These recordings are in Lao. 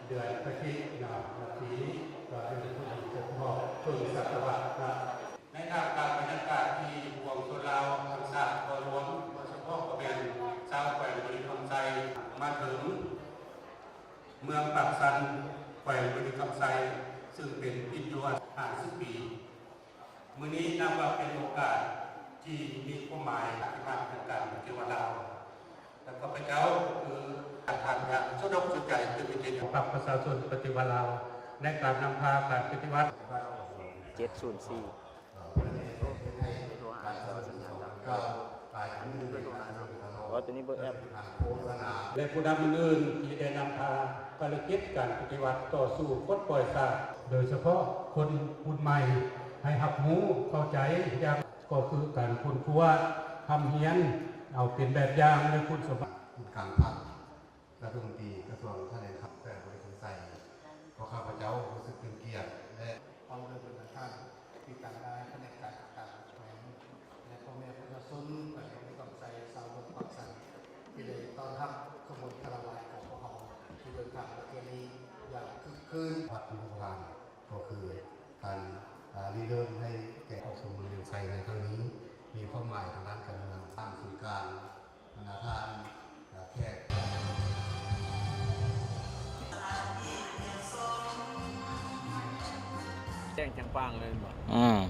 ເດືອນພະຈິກເນາະ ປີນີ້ກໍເປັນຜູ້ຄົບຮອບເຖິງສະຕະວັດເນາະ. ໃນທ່າມກາງບັນຍາກາດທີ່ປວງຊົນລາວທັງຊາດກໍລວມ ໂດຍສະເພາະກໍແມ່ນຊາວແຂວງບໍລິຄຳໄຊ ມາເຖິງເມືອງປາກຊັນ ແຂວງບໍລິຄຳໄຊ ຊຶ່ງເປັນພິດຢູ່ຫ້າສິບປີ. ມື້ນີ້ນັບວ່າເປັນໂອກາດທີ່ມີຄວາມໝາຍທີ່ມາທາງການປະຕິວັດລາວ ແລະ ຂ້າພະເຈົ້າຄືທ່ານຢ່າງສຸດອົກສຸດໃຈເປັນພິເສດ ພັກປະຊາຊົນປະຕິວັດລາວ ໃນການນຳພາການປະຕິວັດ ເຈັດສູນສີ່ ໂທຫາສາວສັນຍານດາວ ໂທຫາເນາະ ເພາະວ່າຕົວນີ້ເບີແອັບ ແລະ ຜູ້ນຳອື່ນໆທີ່ໄດ້ນຳພາພາລະກິດການປະຕິວັດຕໍ່ສູ້ປົດປ່ອຍຊາດ ໂດຍສະເພາະຄົນລຸ້ນໃໝ່ ໃຫ້ຮັບຮູ້ເຂົ້າໃຈຢ່າງ ກໍຄືການຄົ້ນຄວ້າ ຮ່ຳຮຽນ ເອົາເປັນແບບຢ່າງໃນຄຸນສົມບັດ ການພັກ ລັດຖະມົນຕີກະຊວງທ່ານເອງຄັບ ແຂວງບໍລິຄຳໄຊ ພວກຂ້າພະເຈົ້າຮູ້ສຶກເປັນກຽດ ແລະ ພ້ອມດ້ວຍບັນດາທ່ານທີ່ຕັ້ງນາຍພະແນກການຕ່າງໆຂອງແຂວງ ແລະ ພໍ່ແມ່ປະຊາຊົນແຂວງບໍລິຄຳໄຊ ຊາວເມືອງປາກຊັນ ທີ່ໄດ້ຕ້ອນຮັບຂະບວນຄາລາວາຍຂອງພວກເຮົາທີ່ເດີນທາງມາເທື່ອນີ້ຢ່າງຄຶກຄື້ນ. ພັກຂອງພວກທ່ານກໍຄືການ ເອີ່ ລິເລີ່ມໃຫ້ແກ່ອອກສູ່ເມືອງລຽງໄຊໃນຄັ້ງນີ້ ມີຄວາມໝາຍທາງດ້ານການເມືອງ ຕັ້ງສູນກາງ ບັນດາທ່ານແຂກ ແຈ້ງຈັງປາງເລີຍແມ່ນບໍ່? ອືມ.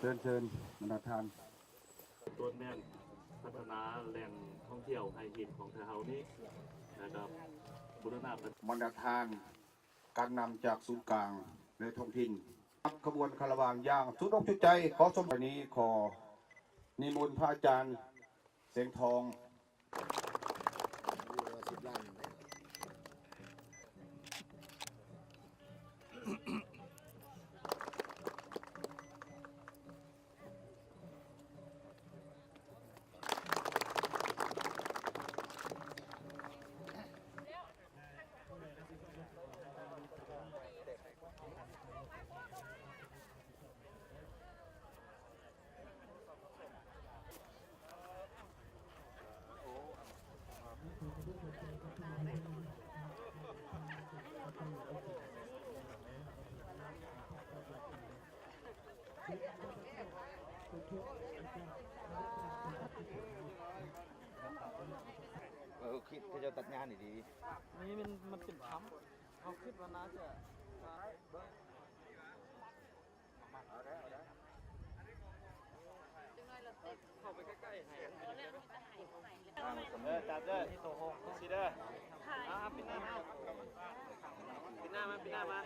ເຊີນ ເຊີນ ບັນດາທ່ານ ຕົ້ນແມ່ນພັດທະນາແຫຼ່ງທ່ອງທ່ຽວໄຮ່ຫີນຂອງໄທເຮົານີ້ ແລະ ກໍບູລະນະ ບັນດາທ່ານ ການນຳຈາກສູນກາງ ແລະ ທ້ອງຖິ່ນ ຮັບຂະບວນຄາລາວານຢ່າງສຸດອົກສຸດໃຈ. ຂໍສົມ ວັນນີ້ຂໍນິມົນພະອາຈານ ແສງທອງ ເອີ ຄິດເຂົາເຈົ້າຕັດຫຍ້ານີ້ດີ. ນີ້ມັນ ມັນເປັນຖ້ຳ ເຮົາຄິດວ່າໜ້າຈະ ເຂົ້າໄປໃກ້ໆ ໃຫ້ ເອີ ຈັບເດີ ທີ່ໂຕໂຮງ ຊີ້ເດີ ອ່າ ປິ່ນໜ້າມາ ປິ່ນໜ້າມາ ປິ່ນໜ້າມາ.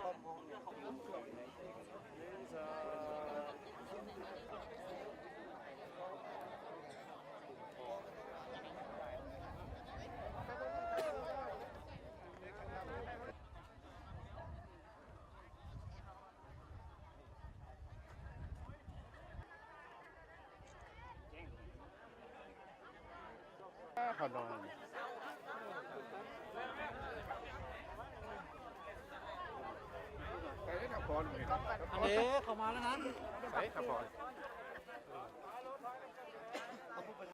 ເດ້ ເຂົ້າມາແລ້ວນະ ໄປ ຂະບວນ.